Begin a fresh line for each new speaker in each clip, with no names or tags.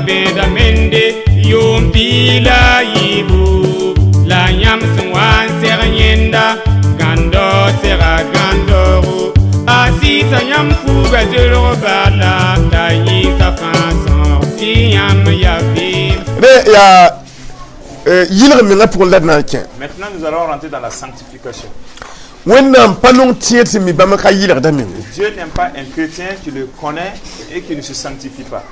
vẽeda mende yʋʋm piig la a yiibu la yãmb sẽn wa n seg yẽnda gãndao sega gãndaoogo a sɩɩsa yãmb fuuga zelg bala la yĩsa fãa sõog tɩ yãmb yaa vɩɩm.
Re yaa yɩlg mengã pʋgẽ la d na n kẽ.
Maintenant, nous allons rentrer dans la sanctification.
Wẽnnaam pa nong tẽed sẽn mi bãmb ka yɩlgda meng.
Dieu n'aime pas un chrétien qui le connaît et qui ne se sanctifie pas.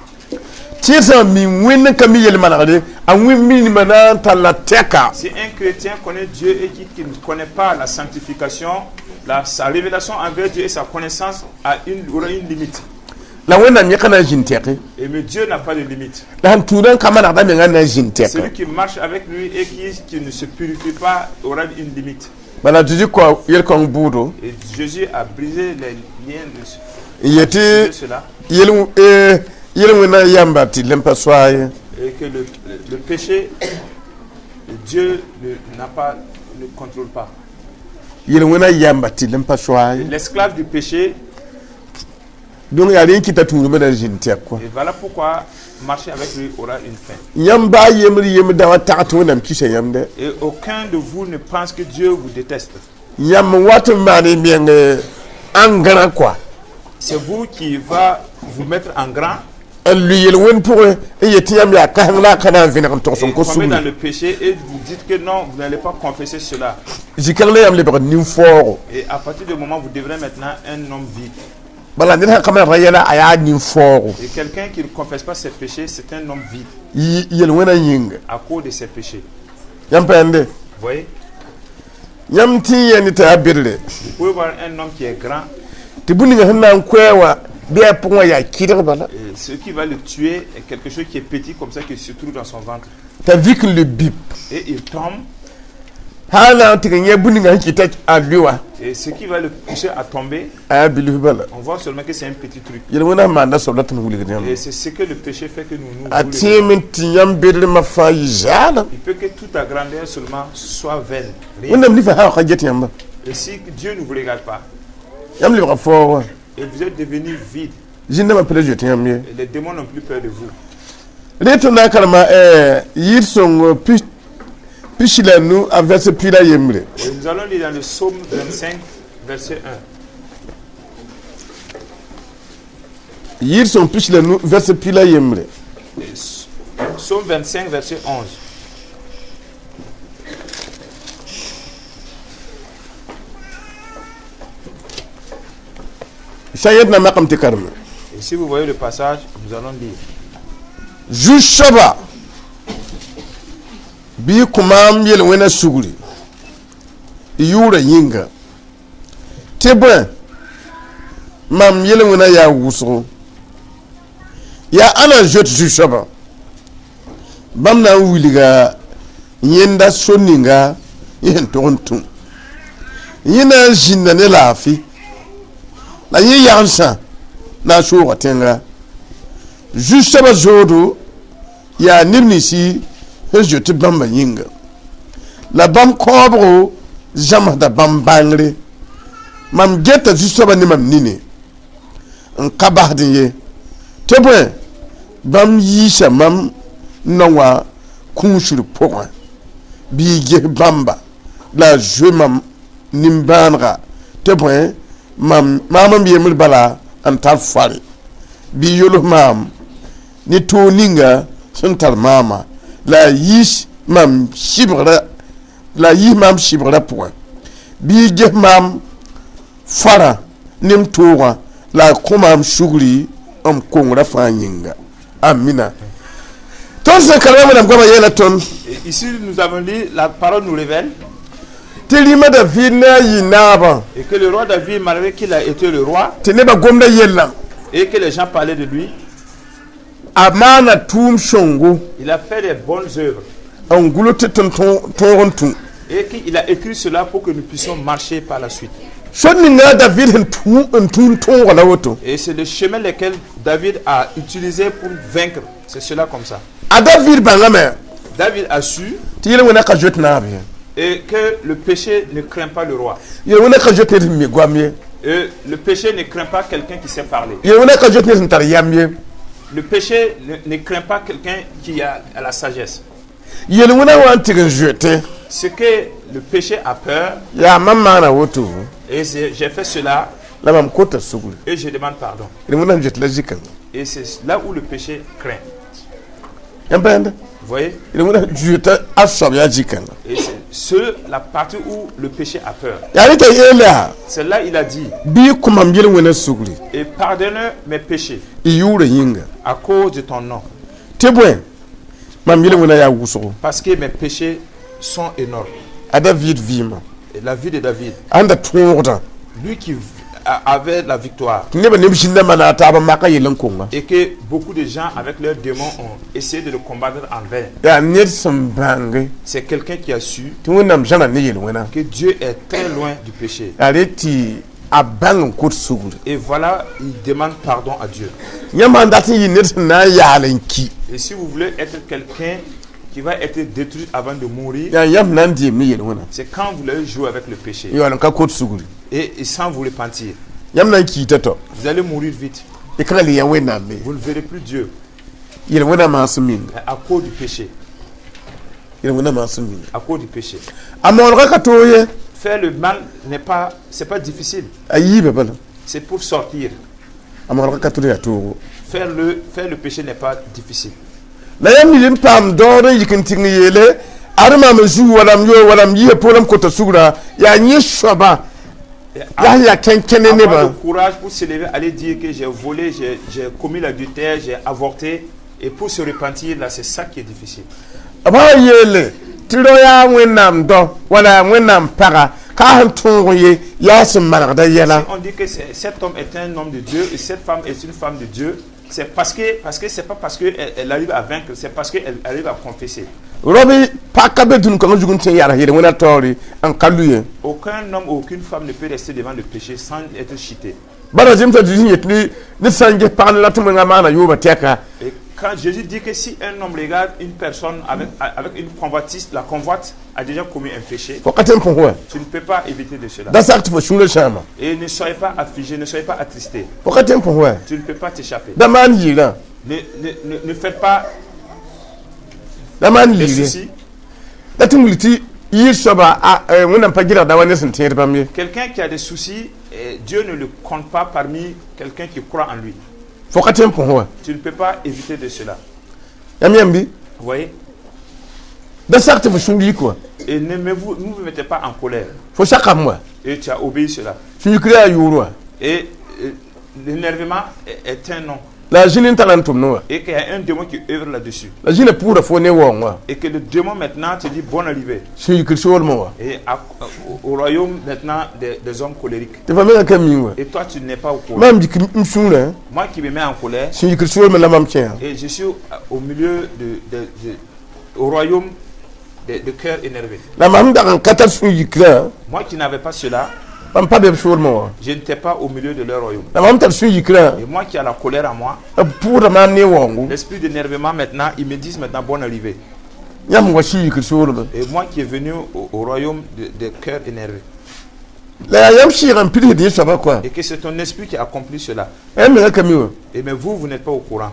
Tẽed sã n mi Wẽnd n ka mi yel-manegde a wẽ minimã na n talla tɛka.
Si un chrétien connaît Dieu et qui ne connaît pas la sanctification, sa révélation envers Dieu et sa connaissance aura une limite.
La Wẽnnaam yẽ ka na n zĩnd tɛke.
Et mais Dieu n'a pas de limite.
La sẽn tũudã n ka manegda mengã na n zĩnd
Celui
tɛka.
qui marche avec lui et qui ne se purifie pas aura une limite.
Bala tɩ zĩ kɔ yel-kõng bʋʋdo.
Et Jésus a brisé les liens
n yetɩ
de cela
yel-wẽnna yamba tɩ lem pa soa ye.
Et que le péché, Dieu ne, n'a pas, ne contrôle pas.
Yel-wẽnna yamba tɩ lem pa soa ye.
L'esclave du péché,
Donc yaa rẽ n kɩta tũudmã na zĩnd tɛk kɔ.
Et voilà pourquoi marcher avec lui aura une fin.
Yãmb baa yembr yembr dã wã tag tɩ Wẽnnaam kisa yãmb dɛ.
Et aucun de vous ne pense que Dieu vous déteste.
Yãmb n wat n maan y meng engrais kɔa.
C'est vous qui va vous mettre en grand
n lʋɩ yel-wẽnd pʋgẽ n yet tɩ yãmb yaa kãseng la a ka na n vẽneg n togs
et
n kos
tomber dans
sugri.
le péché et vous dites que non, vous n'allez pas confesser cela.
Zĩ-kãng la yãmb lebg nin-faoogo.
Et à partir du moment où vous devenez maintenant un homme vide.
Bala ned sã n ka manegda yɛla a yaa nin-faoogo.
Et quelqu'un qui ne confesse pas ses péchés, c'est un homme vide
Yel-wẽnã yĩnga.
À cause de ses péchés.
Yãmb pa yãmbe.
Vous voyez?
Yãmb tɩ n yɛ ne t'a yaa bedre.
Vous pouvez voir un homme qui est grand
Tɩ bũmb ninga sẽn na n koɛɛ wã bɩ a pʋgẽ wã yaa kɩdg bala.
Et ce qui va le tuer est quelque chose qui est petit comme ça qui se trouve dans son ventre.
T'a vik n le bip.
Et il tombe
Sã n na n tɩg n yẽ bũmb ninga sẽn kɩta a lʋ wã
et ce qui va le pousser à tomber,
a yaa bilf bala.
On voit seulement que c'est un petit truc.
Yel-wẽnã sẽn maanda soab la tõnd wilgd yãmb.
Et c'est ce que le péché fait que nous nous
A
voulons.
tẽeme tɩ yãmb bedremã fãa yɩ zaala.
Il peut que toute ta grandeur seulement soit vaine. Rien.
Wẽnnaam nifa sã ka get yãmba.
Et si Dieu ne vous regarde pas,
Yãmb lebga faoog wã.
Et vous êtes devenu vide,
Zĩndãmbã pa la zoet yãmb ye.
Et les démons n'ont plus peur de vous.
Rẽ tõnd na n karema yɩɩd sõng pisi la nu a vɛrse pi la yembre.
Et nous allons lire dans le psaume 25, verset 1.
Yɩɩd sõng pisi la nu vɛrse pi la yembre.
Et Psaume 25, verset 11.
Sã n yet na makame tɩ kareme.
Et si vous voyez le passage, nous allons lire.
Zu-soaba bɩ y kõ maam yel-wẽnã sugri y yʋʋrã yĩnga tɩ bõe mam yel-wẽnã yaa wʋsgo yaa ãna n zoet zu-soabã bãmb na n wilga yẽnda so ninga yẽ sẽn tog n tũ yẽ na n zĩnda ne laafɩ la yẽ yagemsã na n sooga tẽnga zu-soabã zoodo yaa neb ninsi sẽn zoet bãmba yĩnga la bãmb kãobgo zãmsda bãmb bãngre mam geta zu-soabã ne mam nini n ka basdẽ ye tɩ bõe bãmb yiisa mam nao wã kũusr pʋgẽ bɩ y ges bãmba la a zoe mam nimbãanega tɩ bõe mam maam m yembr bala n tar fare bɩ yols maam ne toog ninga sẽn tar maama la a yiis mam sɩbgrã la a yiis maam sɩbgrã pʋgẽ bɩ y ges maam farã ne m toogã la a kõ maam sugri m kongrã fãa yĩnga amina tõnd sẽn karema Wẽnnaam goamã yeela tõnd.
Et ici, nous avons lu, la parole nous révèle
Tɩ rĩmã David ne a yɩ naabã
et que le roi David, malgré qu'il a été le roi
tɩ nebã gomda yellã
et que les gens parlaient de lui,
a maana tʋʋm sõngo
il a fait des bonnes œuvres
n gʋl tɩ tõnd tõog n tũ.
Et qu'il a écrit cela pour que nous puissions marcher par la suite.
Sor ninga David sẽn tũ n tũud tõoga la woto.
Et c'est le chemin lequel David a utilisé pour vaincre. C'est cela comme ça.
A David bãngame
David a su
tɩ yel-wẽnã ka zoet naab ye.
Et que le péché ne craint pas le roi.
Yel-wẽnã ka zoet ned sẽn mi goam ye.
Et le péché ne craint pas quelqu'un qui sait parler.
Yel-wẽnã ka zoet ned sẽn tar yam ye.
Le péché ne craint pas quelqu'un qui a la sagesse.
Yel-wẽnã wã n tɩg n zoete
Ce que le péché a peur,
yaa mam maana woto
et j'ai fait cela,
la mam kota sugri.
Et je demande pardon.
Yel-wẽnã n zoet la zikãngã.
Et c'est là où le péché craint.
Yãmb pa yãnda.
Vous voyez?
Yel-wẽnã zoeta a soab yaa zikãngã.
Et c'est la partie où le péché a peur.
Yaa rɩ t'a yeela
C'est là il a dit,
bɩ y kõ mam yel-wẽnã sugri
et pardonne mes péchés
y yʋʋrã yĩnga
à cause de ton nom.
Tɩ bõe mam yel-wẽnã yaa wʋsgo.
Parce que mes péchés sont énormes.
A David vɩɩmã
Et la vie de David,
ãnda tõogdã
lui qui avait la victoire,
tɩ nebã neb zĩnda mana a taab n maka yell n konga
et que beaucoup de gens avec leurs démons ont essayé de le combattre en vain.
Yaa ned sẽn bãnge
C'est quelqu'un qui a su
tɩ Wẽnnaam zãna ne yel-wẽnã
que Dieu est très loin du péché.
Yaa re tɩ a bãng n kot sugri.
Et voilà, il demande pardon à Dieu.
Yãmb sãn dat n yɩ ned sẽn na n yaal n ki
Et si vous voulez être quelqu'un qui va être détruit avant de mourir,
yaa yãmb na n deem ne yel-wẽnã
c'est quand vous allez jouer avec le péché
n yaool n ka kot sugri
et sans vous repentir.
Yãmb na n kiita tɔ
Vous allez mourir vite.
Y ka le yã Wẽnnaam be.
Vous ne verrez plus Dieu
Yel-wẽnã maasem minga
à cause du péché.
Yel-wẽnã maasem minga.
À cause du péché.
A maoolgã ka toog ye.
Faire le mal n'est pas, c'est pas difficile.
A yiibã bala.
C'est pour sortir.
A maoolgã ka tʋd yaa toogo.
Faire le péché n'est pas difficile.
La yãmb yɩl n paam daood n yik n tɩng n yeele ad maam n zuu wala m yo wala m yɩɩsa poorã m kota sugrã yaa yẽ soaba
Et
la sẽn yaa kẽn-kẽ ne
avoir
nebã
le courage pour se lever, aller dire que j'ai volé, j'ai commis l'adultère, j'ai avorté. Et pour se repentir, là, c'est ça qui est difficile.
B sã n yeele tɩ rao yaa Wẽnnaam dao wala yaa Wẽnnaam paga ka sẽn tõog n ye yaa sẽn manegda yɛla.
Si on dit que cet homme est un homme de Dieu et cette femme est une femme de Dieu, c'est parce que c'est pas parce qu'elle elle arrive à vaincre, c'est parce qu'elle arrive à confesser.
Raob pag ka be dũni kãngã zug n tẽ n yaars yel-wẽnã taoore n ka lʋ ye.
Aucun homme ou aucune femme ne peut rester devant le péché sans être cheaté.
Bala zemsa Zeezi yet ne ned sã n ges pag ne la tɩ wẽnga maana yooba tɛka.
Et quand Jésus dit que si un homme regarde une personne avec une convoitise, la convoite a déjà commis un péché,
Fo ka tõe n põs wa.
Tu ne peux pas éviter de cela.
Da sak tɩ fo sũurã sãama.
Et ne soyez pas affligés, ne soyez pas attristés.
Fo ka tõe n põs wa.
Tu ne peux pas t'échapper.
Da maan yɩɩrã.
Ne faites pas
Da maan
des
yɩɩre.
Soucis.
Da tɩ wilg tɩ yɩɩr soaba Wẽnnaam pa gɩlgda wa ne sẽn tẽed bãmb ye.
Quelqu'un qui a des soucis, Dieu ne le compte pas parmi quelqu'un qui croit en lui.
Fo ka tõe n põs wa.
Tu ne peux pas éviter de cela.
Yãmb yãmb bɩ.
Vous voyez?
Da sak tɩ fo sũur yik wa.
Et ne vous mettez pas en colère.
Fo sakame wa.
Et tu as obéi cela.
Sũ-yikr yaa yʋʋr wa.
Et l'énervement est un nom.
La a zĩn n tara n tʋmd wa.
Et qu'il y a un démon qui œuvre là-dessus.
La zĩna pʋʋra fo ne waoong wa.
Et que le démon maintenant te dit bonne arrivée.
Sũ-yikr soolmẽ wa.
Et au royaume maintenant des hommes colériques.
Tɩ fa mengã ka ming wa.
Et toi, tu n'es pas au courant.
Mam yik m sũurã.
Moi qui me mets en colère,
Sũ-yikr soolmẽ la mam kẽ.
Et je suis au milieu au royaume de cœur énervé.
La mam dag n ka tar sũ-yikrã.
Moi qui n'avais pas cela,
mam pa be b soolmẽ wa.
Je n'étais pas au milieu de leur royaume.
La mam tar sũ-yikrã.
Et moi qui a la colère en moi,
b pʋʋsda maam ne waoongo.
L'esprit d'énervement maintenant, ils me disent maintenant bonne arrivée.
Yãmb wa sũ-yikr soolmẽ.
Et moi qui est venu au royaume des cœurs énervés.
La yaa yãmb sɩɩg n pidsd yẽ soaba koa.
Et que c'est ton esprit qui a accompli cela.
Yãmb mengã ka mi wa.
Et mais vous, vous n'êtes pas au courant.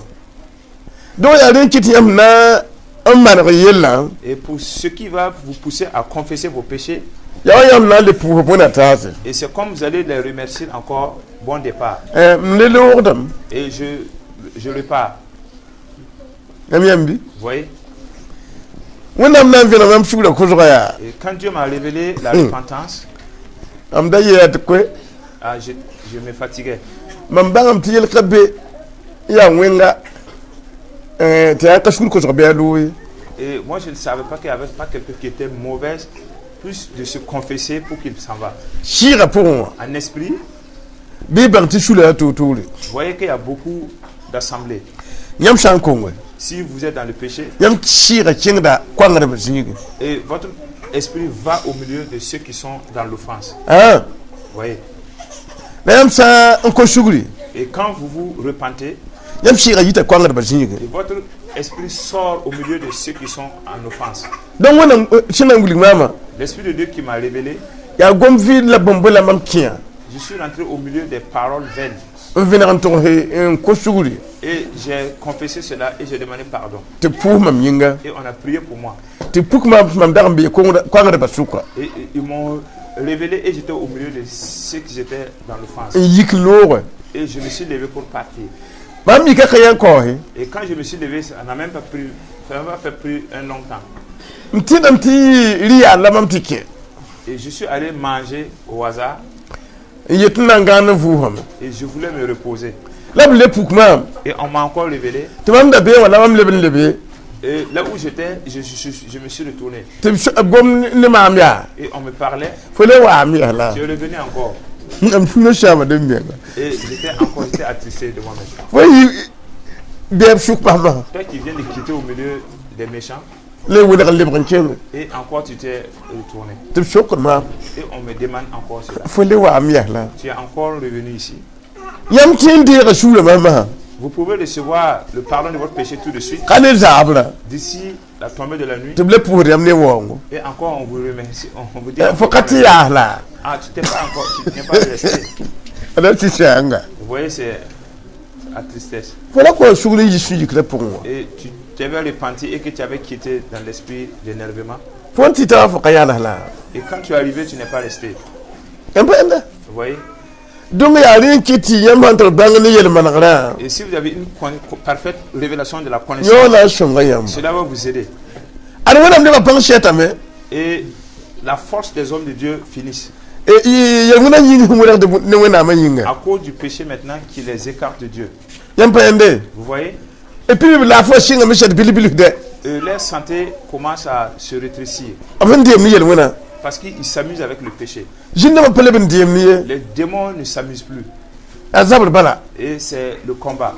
Donc yaa rẽ kɩt yãmb na n maneg yellã.
Et pour ce qui va vous pousser à confesser vos péchés,
yaa wa yãmb na n le pʋʋs bõna taase.
Et c'est comme vous allez les remercier encore, bon départ.
M le loogdame.
Et je repars.
Yãmb yãmb bɩ.
Vous voyez?
Wẽnnaam na n vẽneg mam sugrã kosga yaa.
Et quand Dieu m'a révélé la repentance,
mam da yeela tɩ koe.
Ah, je me fatiguais.
Mam bãngame tɩ yel ka be n yaa wẽnga tɩ yaa ka sugr kosg bɩ a loog ye.
Et moi, je ne savais pas qu'il n'y avait pas quelqu'un qui était mauvaise, plus de se confesser pour qu'il s'en va.
Sɩɩgã pʋgẽ wã.
En esprit,
bɩ bãng tɩ sula yaa toor-toore.
Vous voyez qu'il y a beaucoup d'assemblées.
Yãmb sã n konge.
Si vous êtes dans le péché,
yãmb sɩɩgã kẽngda koangdb zĩigẽ.
Et votre esprit va au milieu de ceux qui sont dans l'offense.
Ah.
Vous voyez?
La yãmb sã n kos sugri.
Et quand vous vous repentez,
yãmb sɩɩgã yita koangdbã zĩigẽ.
Et votre esprit sort au milieu de ceux qui sont en offense.
Donc Wẽnnaam sẽn na n wilg maamã.
L'Esprit de Dieu qui m'a révélé,
Yaa gom vɩɩd la bõmb la mam kẽa.
Je suis rentré au milieu des paroles vaines.
N vẽneg n togse n kos sugri.
Et j'ai confessé cela et j'ai demandé pardon.
Tɩ b pʋʋs mam yĩnga.
Et on a prié pour moi.
Tɩ puk mam tɩ mam dag n bee koangdbã sʋka.
Et ils m'ont révélé et j'étais au milieu de ceux qui étaient dans l'offense.
N yik loogã.
Et je me suis levé pour partir.
Mam yika ka yã n kaoose.
Et quand je me suis levé, ça n'a même pas pris, ça n'a pas fait pris un long temps.
M tẽdame tɩ rɩ-yaal la mam tɩ kẽ.
Et je suis allé manger au hasard
N yet n na n gãan n vʋʋsame.
Et je voulais me reposer.
La b le puk maam.
Et on m'a encore révélé.
Tɩ mam da bee wã la mam leb n lebe.
Et là où j'étais, je me suis retourné.
Tɩ b gom ne maam yaa.
Et on me parlait.
Fo le waam yaa la.
Tu es revenu encore.
M sũurã saama d menga.
Et j'étais encore, j'étais attristé de moi-même.
Fo yi bɛɛb sʋk pasma.
Toi qui viens de quitter au milieu des méchants,
Le welg n lebg n kẽnge.
Et encore tu t'es retourné.
Tɩ b sokd maam.
Et on me demande encore cela.
Fo le waam yaa la.
Tu es encore revenu ici.
Yãmb tẽ n deega suurã masã.
Vous pouvez recevoir le pardon de votre péché tout de suite.
Ka ne zaabrã.
D'ici la tombée de la nuit.
Tɩ b le pʋʋsd yãmb ne waoongo.
Et encore on vous remercie. On vous dit.
Fo ka tɩ yaas la.
Ah, tu t'es pas encore, tu n'es pas resté.
Ada tɩ sãanga.
Vous voyez, c'est la tristesse.
Fo la kõ sugr n yi sũ-yikrã pʋgẽ wã.
Et tu t'avais repenti et que tu avais quitté dans l'esprit d'énervement.
Fo n tɩ t'a fo ka yals la.
Et quand tu es arrivé, tu n'es pas resté.
Yãmb pa yẽnda.
Vous voyez?
Donc yaa rẽ n kɩt tɩ yãmb sãn tar bãng ne yel-manegrã.
Et si vous avez une parfaite révélation de la connaissance,
Yõ la n sõnga yãmba.
Cela va vous aider.
Ad Wẽnnaam nebã pãng sɛtame.
Et la force des hommes de Dieu finisse.
Yel-wẽnã yĩng sẽn welgd ne Wẽnnaamã yĩnga.
À cause du péché maintenant qui les écarte de Dieu.
Yãmb pa yẽnde.
Vous voyez?
Et puis b laafã sɩngame sɛd bil-bilfdɛ.
Et leur santé commence à se rétrécir.
B sẽn deem ne yel-wẽnã.
Parce qu'ils s'amusent avec le péché.
Zĩn-dãmbã pa leb n deem ne ye.
Les démons ne s'amusent plus.
A zabr bala.
Et c'est le combat.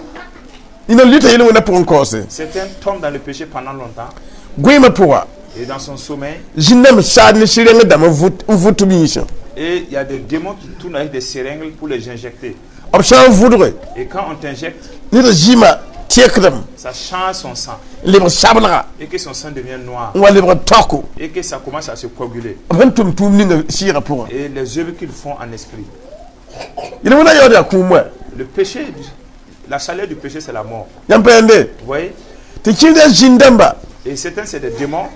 Nina lita yel-wẽnã pʋgẽ kaoose.
Certains tombent dans le péché pendant longtemps.
Goẽemã pʋga.
Et dans son sommeil.
Zĩn-dãmb saad ne sɩreng dãmb n vʋt b yĩnsã.
Et il y a des démons qui tournent avec des seringues pour les injecter.
B sã n vʋdge.
Et quand on t'injecte,
Ned zɩɩmã tẽkdem.
Ça change son sang.
Lebg sablega.
Et que son sang devient noir.
N wa lebg taoko.
Et que ça commence à se coaguler.
B sẽn tʋm tʋʋm ninga sɩɩgã pʋgẽ.
Et les œuvres qu'ils font en esprit.
Yel-wẽnã yaood yaa kũum wɛ.
Le péché, la chaleur du péché, c'est la mort.
Yãmb pa yẽnde.
Vous voyez?
Tɩ kɩrda zĩn-dãmba.
Et certains, c'est des démons.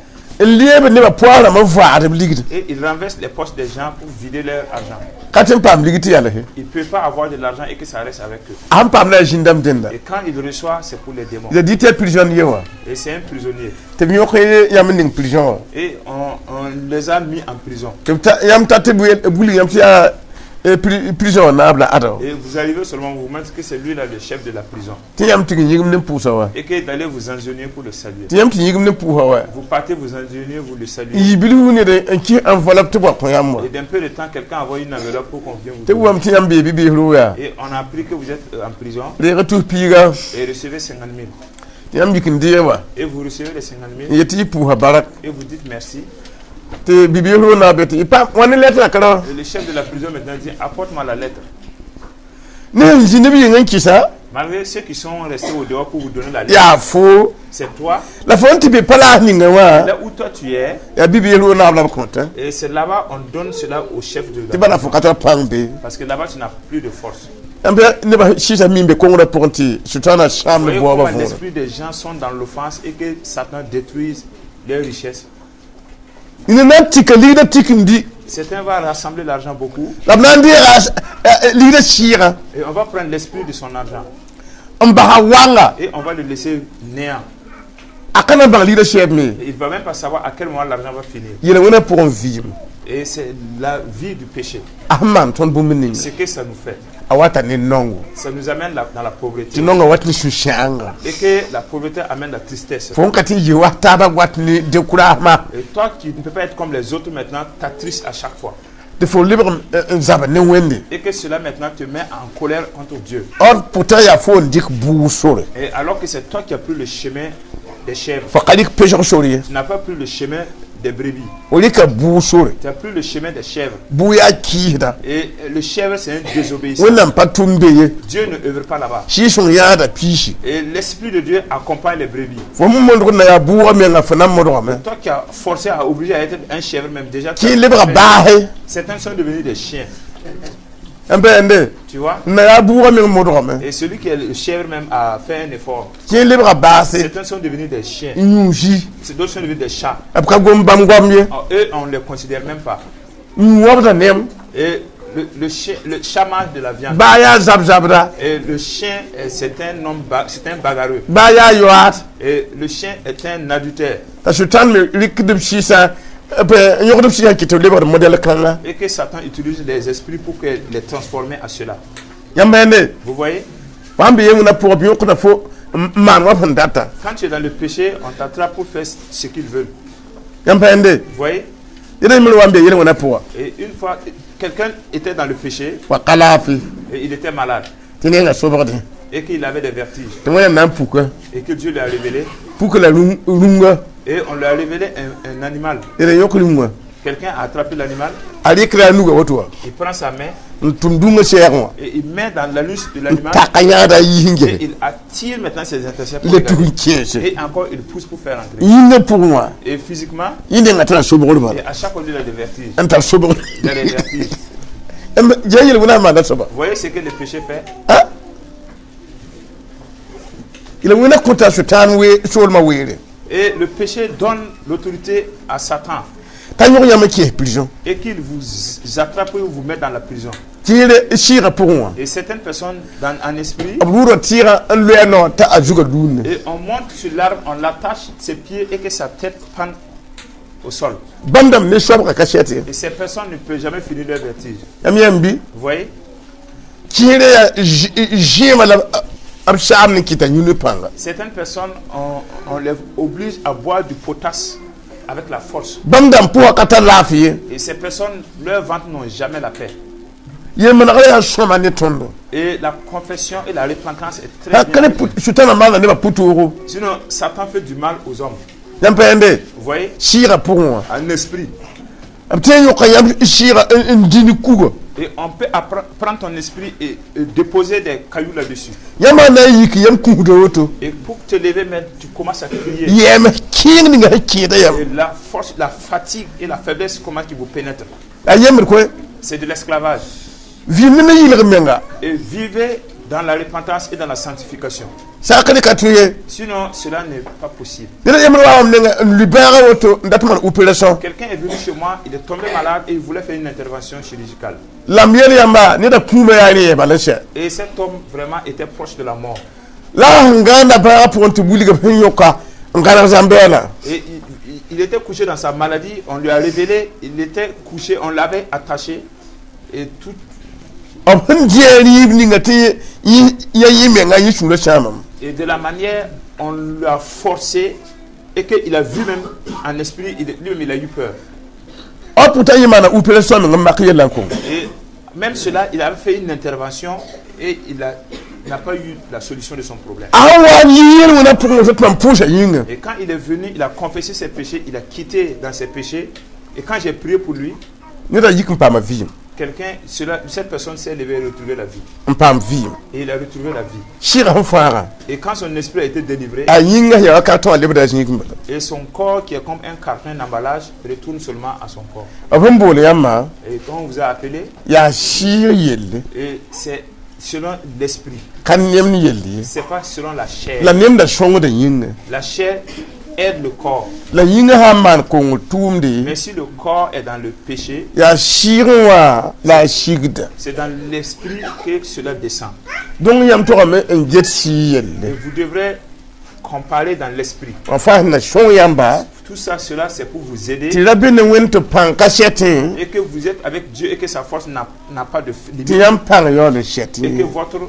N leeb nebã poaasrãmb n vaad b ligd.
Et ils renversent les poches des gens pour vider leur argent.
Ka tɩ n paam ligd tɩ yalse.
Ils ne peuvent pas avoir de l'argent et que ça reste avec eux.
A sẽn paam la a zĩn-dãmb dẽnda.
Et quand ils reçoivent, c'est pour les démons.
La dɩ tɩ prison ye wã.
Et c'est un prisonnier.
Tɩ b yõk yãmb n ning prison wã.
Et on les a mis en prison.
Tɩ b ta yãmb ta tɩ b wilg yãmb tɩ yaa prison wã naab la ada.
Et vous arrivez seulement, vous montrez que c'est lui là le chef de la prison.
Tɩ yãmb tɩ n yĩgim ne pʋʋsa wa.
Et que d'aller vous agenouiller pour le saluer.
Tɩ yãmb tɩ yĩgim ne pʋʋsa wa.
Vous partez vous agenouiller, vous le saluez.
N yi bilfu ned n kɩs enveloppe tɩ b wa kõ yãmb wã.
Et d'un peu de temps, quelqu'un envoie une enveloppe pour qu'on vienne vous
Tɩ b wame tɩ yãmb bee bi-biis yaa.
Et on a appris que vous êtes en prison.
Reeg tus piiga.
Et recevez 50 000.
Tɩ yãmb yik n deeg wa.
Et vous recevez les 50 000.
N yet tɩ yɩ pʋʋsa barak.
Et vous dites merci.
Tɩ bi-biis ro na be tɩ y paam wã ne lettre kra.
Et le chef de la prison maintenant dit: apporte-moi la lettre.
Ne sẽn zĩ neb yĩng n kɩsa.
Malgré ceux qui sont restés au dehors pour vous donner la lettre.
Yaa fo.
C'est toi.
La fo n tɩ be palaas ninga wã.
Là où toi tu es.
Yaa bi-biis ro naab la b kõta.
Et c'est là-bas on donne cela au chef de la
Tɩ bala fo ka tar pãng be.
Parce que là-bas tu n'as plus de force.
Yãmb nebã sɩɩsa mim be kongrã pʋgẽ tɩ Sʋtãanã sãam ne
Voyez
baoobã
comment
võora.
L'esprit des gens sont dans l'offense et que Satan détruise leurs richesses.
Ned na n tika ligdã tik n di.
Certains vont rassembler l'argent beaucoup.
La b na n deega ligdã sɩɩgã.
Et on va prendre l'esprit de son argent.
N basa wanga.
Et on va le laisser néant.
A ka na n bãng ligdã sɛɛb me.
Et il ne va même pas savoir à quel moment l'argent va finir.
Yel-wẽnã pʋgẽ vɩɩm.
Et c'est la vie du péché.
A sẽn maan tõnd bũmb ninga.
Ce que ça nous fait.
A wata ne nongo.
Ça nous amène dans la pauvreté.
Tɩ nongã wat ne sũ-sãanga.
Et que la pauvreté amène la tristesse.
Fo n ka tɩ n yɩ wa taabã wat ne découragement.
Et toi qui ne peux pas être comme les autres maintenant, t'attristes à chaque fois.
Tɩ fo lebg n zab ne Wẽnde.
Et que cela maintenant te met en colère contre Dieu.
Or pourtant yaa fo n dɩk buug sore.
Et alors que c'est toi qui as pris le chemin des chèvres.
Fo ka rɩk pesg sor ye.
Tu n'as pas pris le chemin des brebis.
Fo rɩka buug sore.
Tu as pris le chemin des chèvres.
Buug yaa kiisda.
Et le chèvre, c'est un désobéissant.
Wẽnnaam pa tʋm be ye.
Dieu ne œuvre pas là-bas.
Sɩɩg-sõng yãada piisi.
Et l'esprit de Dieu accompagne les brebis.
Fo sẽn mondg na yaa bʋʋgã menga fo na n modgame.
Toi qui as forcé à obliger à être un chèvre même déjà.
Tɩ lebga baase.
Certains sont devenus des chiens.
N bɛɛnde.
Tu vois?
N na yaa bʋʋgã meng modgame.
Et celui qui est le chèvre même a fait un effort.
Kẽ lebga baase.
Certains sont devenus des chiens.
N yũ zi.
D'autres sont devenus des chats.
B ka gom bãmb goam ye.
Ah, eux, on ne les considère même pas.
N wobda nem.
Et le chien, le chat mange de la viande.
Baa yaa zab-zabda.
Et le chien, c'est un homme, c'est un bagarreux.
Baa yaa yoaad.
Et le chien est un adultère.
T'a sʋtãan me rɩkd b sɩɩsã n yõgd b sɩɩsã kɩ tɩ b lebgd modɛl kãnga.
Et que Satan utilise les esprits pour que les transformer à cela.
Yãmb yẽnde.
Vous voyez?
Wã n be yel-wẽnã pʋgã b yõkda fo n maan wa sẽn data.
Quand tu es dans le péché, on t'attrape pour faire ce qu'ils veulent.
Yãmb yẽnde.
Vous voyez?
Yẽd yembr wa n be yel-wẽnã pʋga.
Et une fois, quelqu'un était dans le péché
wa ka laafɩ.
Et il était malade
Tɩ nenga sobgdẽ.
Et qu'il avait des vertiges
Tɩ Wẽnnaam na n puka.
Et que Dieu lui a révélé
Puk la rũnga.
Et on lui a révélé un animal.
Yẽd n yõk rũngã.
Quelqu'un a attrapé l'animal,
A rɩkra a nuga woto wã.
Il prend sa main
N tʋm dũngã sɛɛgẽ wã.
Et il met dans l'anus de
N
l'animal
taka yãgda a yis n
et
gese.
Il attire maintenant ses intestins pour
Le
regarder.
tuk n kẽese.
Et encore il pousse pour faire entrer.
Yĩngã pʋgẽ wã.
Et physiquement,
Yẽ nenga tara sobgr
et
bala.
à chaque fois il a des vertiges.
N tar sobgr.
Il a des vertiges.
Ja yel-wẽnã maanda soaba.
Vous voyez ce que le péché fait?
La wẽnna kõta sʋtãan soolmã weere.
Et le péché donne l'autorité à Satan
T'a yõg yãmb n kẽes prison.
Et qu'il vous attrape et vous met dans la prison.
Tɩ yẽle sɩɩgã pʋgẽ wã.
Et certaines personnes, dans un esprit,
B rʋʋda tɩɩgã n loe a noor t'a a zugã dũnne.
Et on monte sur l'arbre, on l'attache ses pieds et que sa tête pende au sol.
Bãmb dãmb ne soabgã ka sɛt ye.
Et ces personnes ne peuvent jamais finir leur vertige.
Yãmb yãmb bɩ.
Vous voyez?
Kẽere yaa zẽema la b saam n kɩta yũni pãnga.
Certaines personnes, on les oblige à boire du potasse avec la force.
Bãmb dãmb pʋgã ka tar laafɩ ye.
Et ces personnes, leur ventre n'ont jamais la paix.
Yel-manegrã yaa sõma ne tõndo.
Et la confession et la repentance est très
Ka
bien.
ne sʋtãnã maanda nebã pʋ-toogo.
Sinon, Satan fait du mal aux hommes.
Yãmb pa yẽnde.
Vous voyez?
Sɩɩgã pʋgẽ wã.
Un esprit.
B tõe n yõka yãmb sɩɩgã n dĩ ne kuga.
Et on peut prendre ton esprit et déposer des cailloux là-dessus.
Yãmb na n yik yãmb kũusda woto.
Et pour te lever, même, tu commences à crier.
Yɛɛm kẽeng ninga sẽn kẽeda yãmb.
Et la force, la fatigue et la faiblesse, comment qui vous pénètrent.
A yembd koe.
C'est de l'esclavage.
Vɩɩm ne yɩlg menga.
Et vivez dans la repentance et dans la sanctification.
Sakr ka tõe ye.
Sinon, cela n'est pas possible.
Ned yembr wa wam nenga n lʋ bãagã woto n dat maan opération.
Quelqu'un est venu chez moi, il est tombé malade et il voulait faire une intervention chirurgicale.
La m yel yãmba neda kũumã yaa rẽ yɛɛba la sɛ.
Et cet homme vraiment était proche de la mort.
La a sẽn gãanda bãagã pʋgẽ tɩ wilg b sẽn yõka n gãneg zãmbɛɛlã.
Et il était couché dans sa maladie, on lui a révélé, il était couché, on l'avait attaché. Et tout,
B sẽn dɩ a rɩɩb ninga tɩ yã yɩ menga yẽ sũurã sãamame.
Et de la manière on l'a forcé et qu'il a vu même en esprit, lui-même il a eu peur.
B pʋgẽ yẽ maana opération meng n mak yellã n kõ.
Et même cela, il avait fait une intervention et il n'a pas eu la solution de son problème.
A sẽn wa n yɩ yel-wẽnã pʋgẽ tɩ mam pʋʋsa yĩnga.
Et quand il est venu, il a confessé ses péchés, il a quitté dans ses péchés. Et quand j'ai prié pour lui,
Neda yik n paama vɩɩm.
Quelqu'un, cette personne s'est levée et retrouvé la vie.
N paam vɩɩm.
Et il a retrouvé la vie.
Sɩɩgã sẽn fãagã.
Et quand son esprit a été délivré,
A yĩnga yaa wa carton a lebda a zĩig n bala.
Et son corps qui est comme un carton d'emballage retourne seulement à son corps.
B sẽn bool yãmbã.
Et quand on vous a appelé,
Yaa sɩɩg yelle.
Et c'est selon l'esprit,
Ka nem ne yelle ye.
c'est pas selon la chair.
La nemda sõngda yĩnga.
La chair aide le corps.
La yĩngã sã n maan kongr tʋʋmde.
Mais si le corps est dans le péché,
Yaa sɩɩgẽ wã la a sigda.
C'est dans l'esprit que cela descend.
Donc yãmb togame n get sɩɩg
Et
yelle.
vous devrez comparer dans l'esprit.
N fãa sẽn na sõng yãmba.
Tout ça, cela, c'est pour vous aider
Tɩ ra be ne wẽnd tɩ pãng ka sɛtẽ.
Et que vous êtes avec Dieu et que sa force n'a pas de
Tɩ
limite
yãmb pãng yaool n sɛtẽ.
Et que votre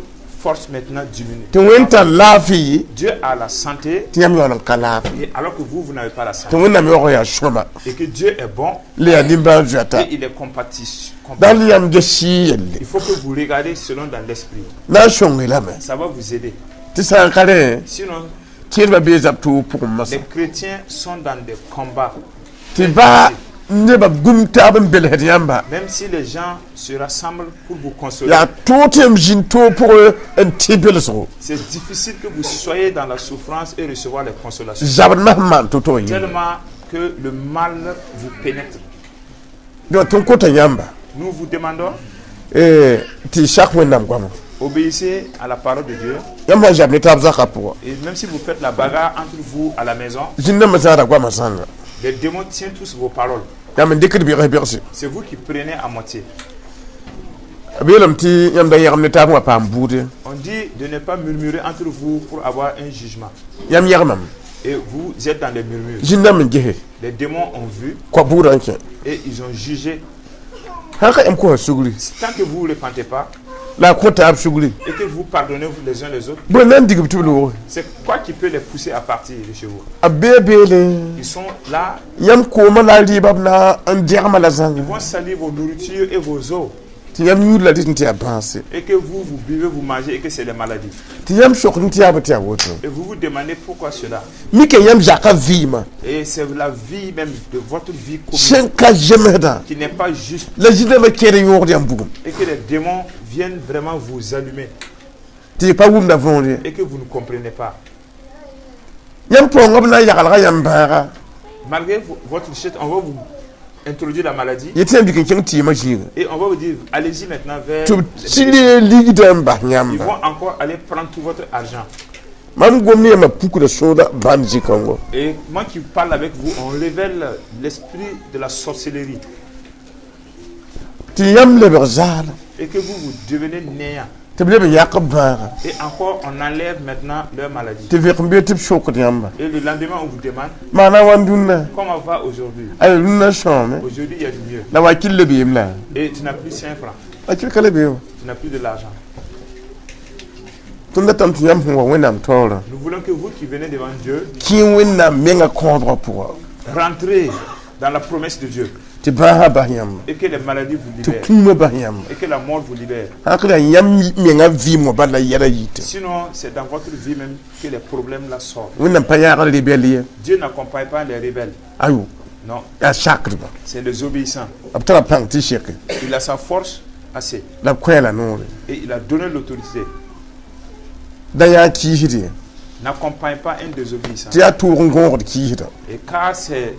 force maintenant diminue.
Tɩ wẽnd tar laafɩ.
Dieu a la santé
Tɩ yãmb yaool n ka laafɩ.
Et alors que vous, vous n'avez pas la
Tɩ
santé.
Wẽnnaam yaoog yaa sõma.
Et que Dieu est bon
La yaa nimbãan-zoeta.
Et il est compatissant.
Dal yãmb ges sɩɩg yelle.
Il faut que vous regardez selon dans l'esprit.
Na n sõng-y lame.
Ça va vous aider.
Tɩ sã n ka rẽ.
Sinon,
Tẽedbã bee zab toog pʋgẽ masã.
Les chrétiens sont dans des combats.
Tɩ baa nebã gum taab n belsd yãmba.
Même si les gens se rassemblent pour vous consoler,
Yaa toog tɩ yãmb zĩnd toog pʋgẽ n tɩ belsgo.
C'est difficile que vous soyez dans la souffrance et recevoir les consolations.
Zabdmã sẽn maan to-to yĩnga.
Tellement que le mal vous pénètre.
Donc tõnd kota yãmba.
Nous vous demandons
Tɩ y sak Wẽnnaam goama.
Obéissez à la parole de Dieu.
Yãmb sã n zab ne taab zakã pʋga,
Et même si vous faites la bagarre entre vous à la maison,
zĩn-dãmbã zãada goamã zãnga.
Les démons tiennent tous vos paroles.
Yãmb n dɩkd bɩgs bɩgse.
C'est vous qui prenez à moitié.
B yeelame tɩ yãmb da yãgem ne taab n wa paam buude.
On dit de ne pas murmurer entre vous pour avoir un jugement.
Yãmb yãgemame.
Et vous êtes dans les murmures.
Zĩn-dãmb n gese.
Les démons ont vu
Kõ buudã n kẽ.
Et ils ont jugé.
Sã n ka yãmb kosa sugri,
Tant que vous ne repentez pas
la a kõ taab sugri,
et que vous pardonnez vous les uns les autres,
bõe na n dig b tɩ b loog?
C'est quoi qui peut les pousser à partir de chez vous?
A bee beele.
Ils sont là,
Yãmb koomã la a rɩɩba b na n dɛgmã la zãnga.
Ils vont salir vos nourritures et vos eaux.
Tɩ yãmb yũud la dɩt n tɩ yaa bãase.
Et que vous, vous buvez, vous mangez et que c'est des maladies.
Tɩ yãmb sokd n tɩ yaa bɩ tɩ yaa woto.
Et vous vous demandez pourquoi cela.
Mika yãmb zakã vɩɩmã
Et c'est la vie même de votre vie commune
sẽn ka zemsdã
qui n'est pas juste
la zĩn-dãmbã kẽed n yõogd yãmb bugum
et que les démons viennent vraiment vous allumer
tɩ y pa wʋmda võor ye.
Et que vous ne comprenez pas.
Yãmb paoongã b na n yagelga yãmb bãaga.
Malgré votre chute, on va vous introduire la maladie
Yetɩ yãmb dɩk n kẽng tɩɩmã zĩiga
et on va vous dire, allez-y maintenant vers
tɩ b tɩ lee ligdã n bas
Ils
yãmba.
Vont encore aller prendre tout votre argent.
Mam gom ne yãmbã pukda sõoda bãmb zĩ-kãngɔ.
Et moi qui parle avec vous, on révèle l'esprit de la sorcellerie
Tɩ yãmb lebg zaala
et que vous, vous devenez néant.
Tɩ b leb n yãk b bãaga.
Et encore, on enlève maintenant leur maladie.
Tɩ vẽk n bee tɩ b sokd yãmba.
Et le lendemain, on vous demande
Maana wa dũnna?
Comment va aujourd'hui.
Ay rũnnã sõame.
Aujourd'hui, il y a du mieux.
La wakil le beem la.
Et tu n'as plus 5 francs.
Wakil ka le beem.
Tu n'as plus de l'argent.
Tõnd datame tɩ yãmb sẽn wa Wẽnnaam taoorã
Nous voulons que vous qui venez devant Dieu,
kẽ Wẽnnaam menga kõodgã pʋga
rentrez dans la promesse de Dieu
tɩ bãasã bas yãmba
et que les maladies vous
tɩ
libèrent
kũumã bas yãmba
et que la mort vous libère.
sã n la yãmb menga vɩɩm wã bala yɛla yita.
Sinon, c'est dans votre vie même que les problèmes là sortent.
Wẽnnaam pa yãagd rebɛl ye.
Dieu n'accompagne pas les rebelles.
Ayo.
Non,
yaa sakdba.
C'est les obéissants.
B tara pãng tɩ seke.
Il a sa force assez
La b kõ la noore.
Et il a donné l'autorité.
Da yã kiisd ye.
N'accompagne pas un désobéissant.
Tɩ yaa tʋʋg n gõogd kiisda.
Et car c'est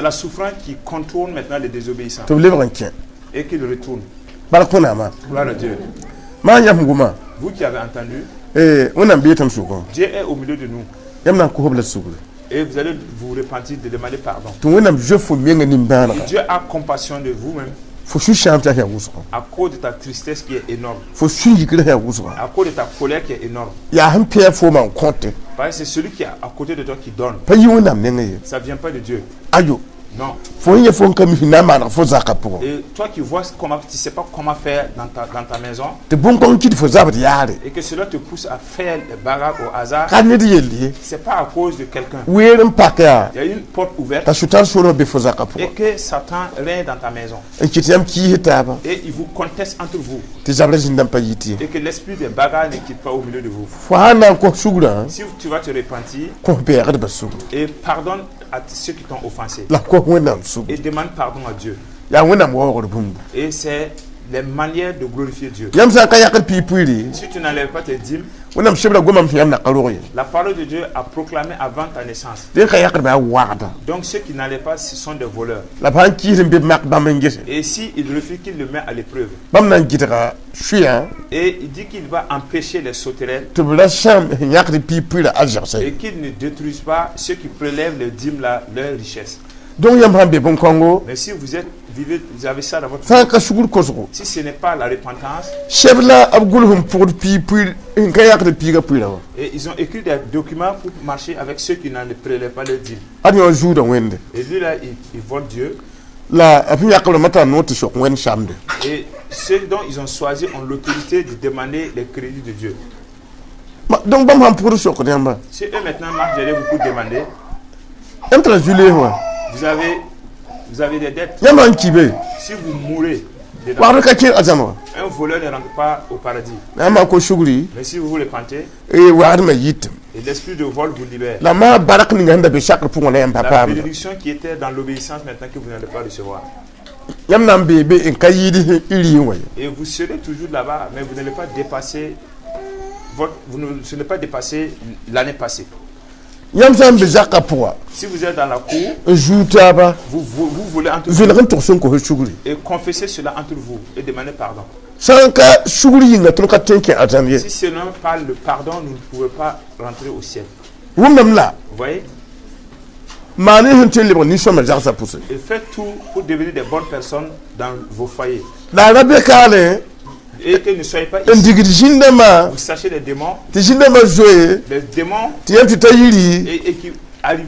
la souffrance qui contourne maintenant les désobéissants
Tɩ b lebg n kẽ.
Et qu'il retourne.
Bark Wẽnnaamã.
Gloire à Dieu.
Maa yãmb sẽn goma.
Vous qui avez entendu,
Wẽnnaam bee tõnd sʋkã.
Dieu est au milieu de nous.
Yãmb na n kos b la sugri.
Et vous allez vous repentir de demander pardon.
Tɩ Wẽnnaam zoe fo menga nimbãanega.
Dieu a compassion de vous-même
Fo sũ-sãam tɩ yaa wʋsgã.
À cause de ta tristesse qui est énorme,
Fo sũ-yikr sã yaa wʋsgã.
À cause de ta colère qui est énorme.
Yaa sẽn pɛɛ foomã n kõte.
Parce que c'est celui qui est à côté de toi qui donne.
Pa yi Wẽnnaam nengẽ ye.
Ça ne vient pas de Dieu.
Ayo.
Non.
Fo sẽn yẽ fo n ka mi sẽn na n maaneg fo zakã pʋgẽ.
Et toi qui vois comment, tu ne sais pas comment faire dans ta maison
Tɩ bõn-kõng kɩt fo zabd yaare.
Et que cela te pousse à faire les bagarres au hasard,
Ka ned yell ye.
c'est pas à cause de quelqu'un.
Weer n pak yaa.
Il y a une porte ouverte
T'a sʋtãn soolmã be fo zakã
et
pʋgẽ.
Que Satan règne dans ta maison.
N kɩt yãmb kiis taabã.
Et il vous conteste entre vous
Tɩ zabrã zĩndãmb pa yit ye.
Et que l'esprit des bagarres ne quitte pas au milieu de vous.
Fo sã n na n kos sugrã,
Si tu vas te repentir
kos bɛɛgdbã sugri.
Et pardonne à ceux qui t'ont offensé
La kos Wẽnnaam sugri.
Et demande pardon à Dieu.
Yaa Wẽnnaam waoogr bũmbu.
Et c'est les manières de glorifier Dieu.
Yãmb sã n ka yakd piig-puiiri,
Si tu n'enlèves pas tes dîmes,
Wẽnnaam sebra gomame tɩ yãmb na ka rog ye.
La parole de Dieu a proclamé avant ta naissance.
Dẽ ka yakdbã yaa wagda.
Donc ceux qui n'enlèvent pas, ce sont des voleurs.
La b sã n kiis n be b mak bãmb n gese.
Et si il refuse, qu'il le met à l'épreuve.
Bãmb na n gɩdga sʋyã
Et il dit qu'il va empêcher les sauterelles
tɩ b ra sãam sẽn yãkd piig-puiirã a zɛgsa
et
ye.
qu'il ne détruise pas ceux qui prélèvent les dîmes là, leur richesse.
Donc yãmb sãn be bõn-kãngo,
Mais si vous êtes vivez, vous avez ça dans votre
sã n ka sugr kosgo,
si ce n'est pas la repentance,
sɛb la b gʋls n pʋgd piig-puiir n ka yakd piigã puiirã wã.
Et ils ont écrit des documents pour marcher avec ceux qui n'en prélèvent pas les dîmes.
Ad yõ zuudã Wẽnde.
Et lui là, il vole Dieu.
La b sẽn yakb rãmbã tara noor tɩ sok Wẽnd samde.
Et ceux dont ils ont choisi ont l'autorité de demander les crédits de Dieu.
Donc bãmb sãn pʋgd sokd yãmba,
Si eux maintenant marchent derrière vous pour demander,
yãmb tara zu-lees wã.
vous avez des dettes.
Yãmb sãn ki be,
Si vous mourrez dedans,
wagd ka kẽ a-zãma.
Un voleur ne rentre pas au paradis.
Yãmb sã n kos sugri,
Mais si vous vous repentez,
wagdmã yitame.
Et l'esprit de vol vous libère.
La maa bark ninga sẽn da be sakr pʋgẽ la yãmb pa
La
paamda.
Bénédiction qui était dans l'obéissance maintenant que vous n'allez pas recevoir.
Yãmb na n bee be n ka yɩɩd y rɩɩng wa ye.
Et vous serez toujours là-bas, mais vous n'allez pas dépasser votre, vous ne serez pas dépasser l'année passée.
Yãmb sã n be zakã pʋga,
Si vous êtes dans la cour,
n zuu taaba,
vous volez entre vous
vẽlg n togs n kos sugri.
Et confessez cela entre vous et demandez pardon.
Sã n ka sugr yĩnga, tõnd ka tõe n kẽ arzãn ye.
Si ce n'est pas le pardon, nous ne pouvons pas rentrer au ciel.
Wʋmdame la.
Vous voyez?
Maan sẽn tõe n lebg nin-sõma zagsã pʋsẽ.
Et faites tout pour devenir des bonnes personnes dans vos foyers.
La a ra be kaale
Et que ne soyez pas
n
ici.
digd zĩn-dãmbã,
Vous sachez les démons,
tɩ zĩn-dãmbã zoe,
les démons,
tɩ yãmb tɩ ta yiri,
et qui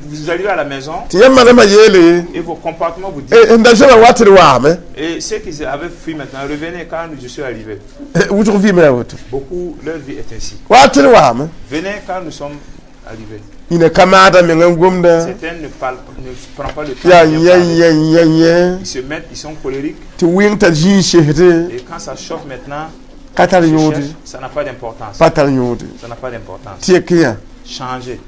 vous arrivez à la maison
tɩ yãmb manema yeele,
et vos comportements vous disent.
N da zoaba wa tɩ d waame.
Et ceux qui avaient fui maintenant, revenez quand je suis arrivé.
Wʋsg vɩɩmã yaa woto.
Beaucoup, leur vie est ainsi.
Wa tɩ d waame.
Venez quand nous sommes arrivés.
Yĩna ka maada meng n gomda.
Certains ne parlent, ne prennent pas le temps
Yaa
de bien
yẽ
parler.
yẽ yẽ yẽ.
Ils se mettent, ils sont colériques.
Tɩ wɩng t'a zĩig sesde.
Et quand ça chauffe maintenant,
Ka tar
se
yõode.
cherche, ça n'a pas d'importance.
Pa tar yõode.
Ça n'a pas d'importance.
Tɩ yek yã.
Changez,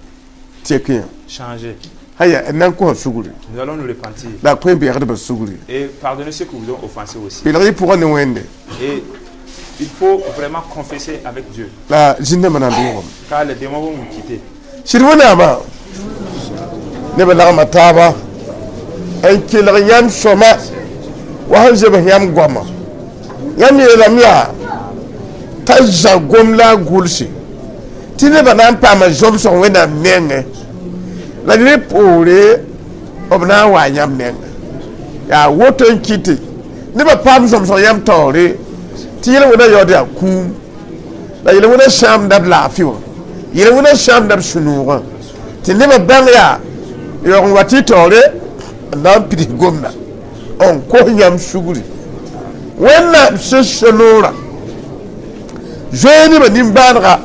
Tɩ yek yã.
Changez.
Haya n na n kosã sugri.
Nous allons nous repentir.
La a kõ beegdbã sugri.
Et pardonnez ceux qui vous ont offensé aussi.
Pelg y pʋgã ne Wẽnde.
Et il faut vraiment confesser avec Dieu.
La zĩn-dãmbã na n doogame.
Car les démons vont vous quitter.
Sɩd Wẽnnaamã nebã lagma taaba n kelg yãmb sõma wa sẽn zems yãmb goama. Yãmb yeelame yaa t'a zã gom la a gʋlse tɩ nebã na n paama zomsg Wẽnnaam nengẽ, la rẽ poore b na n waa yãmb nengẽ. Yaa woto n kɩte nebã paam zomsg yãmb taoore tɩ yel-wẽna yaood yaa kũum, la yel-wẽna sãamda b laafɩ wã, yel-wẽna sãamda b sũ-noogã, tɩ nebã bãng yaa yaoog n wa tɩ y taoore n na n pids gomda n kos yãmb sugri. Wẽnnaam sẽn so noorã zoe nebã nimbãanega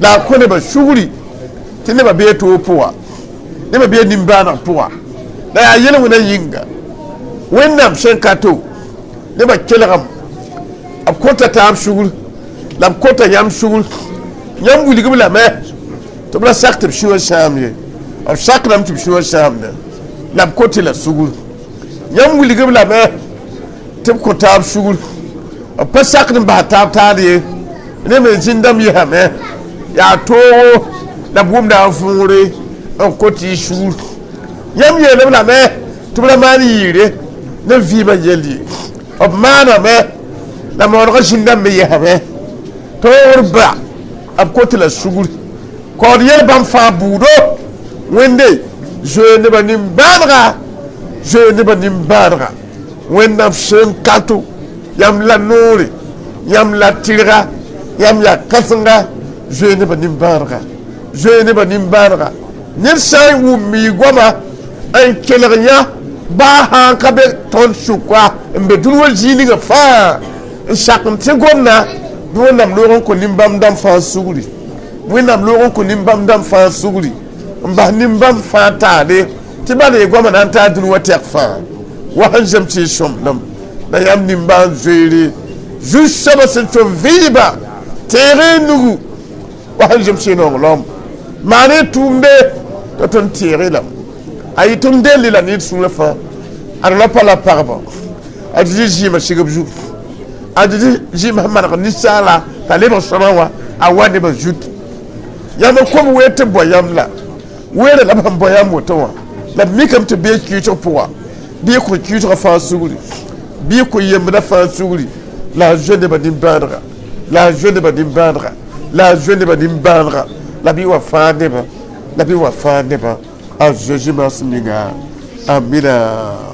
la a kõ nebã sugri tɩ nebã bee toog pʋga, nebã bee nimbãaneg pʋga, la yaa yel-wẽna yĩnga Wẽnnaam sẽn ka to nebã kelgem b kõta taab sugr la b kõta yãmb sugr. Yãmb wilgb lame tɩ b ra sak tɩ b sũwã sãam ye, b sakrame tɩ b sũwã sãamda la b kõtɩ la sugr. Yãmb wilgb lame tɩ b kõ taab sugr, b pa sakd n bas taab taad ye. Ne me zĩn-dãmb yesame yaa toogo la b wʋmda n võore n kõt y sugr. Yãmb yeelb lame tɩ b ra maan yɩɩre ne vɩɩmã yell ye, b maaname la maoonegã zĩn-dãmb me yesame toogr ba b kõt la sugr. Kaood yel bãmb fãa buudo. Wẽnde zoe nebã nimbãanega, zoe nebã nimbãanega. Wẽnnaam sẽn kato yãmb la noore, yãmb la tɩrga, yãmb yaa kãsenga. Zoe nebã nimbãanega, zoe nebã nimbãanega. Ned sã n wʋm y goama n kelg yã, baa sã n ka be tõnd sʋka n be dũni wã zĩig ninga fãa n sak n tẽ gomna bɩ Wẽnnaam loog n kõ nin-bãmb dãmb fãa sugri, Wẽnnaam loog n kõ nin-bãmb dãmb fãa sugri n bas nin-bãmb fãa taale tɩ bala y goama na n taa dũni wã tɛk fãa wa sẽn zems y sõmblem la yãmb nimbãan zoeere zu-soabã sẽn tʋm vɩɩba teeg y nugu wa sẽn zems y nonglem maan y tʋʋmde tɩ tõnd teeg-y lame a yɩ tɩ m delli la ned sũurã fãa ad la pa la pagba ad dɩ zɩɩmã sigb zug ad dɩ zɩɩmã sẽn maneg ninsaala t'a lebg sõma wã a wa nebã zut. Yãmb kom weer tɩ b bao yãmb la weerã la b sẽn bao yãmb woto wã la b mikame tɩ bee kɩɩsg pʋga bɩ y kõ kɩɩsgã fãa sugri, bɩ y kõ yembdã fãa sugri. La a zoe nebã nimbãanega, la a zoe nebã nimbãanega, la a zoe nebã nimbãanega, la bɩ wa fãa nebã, la bɩ wa fãa nebã a Zeezi maas ninga. Amina.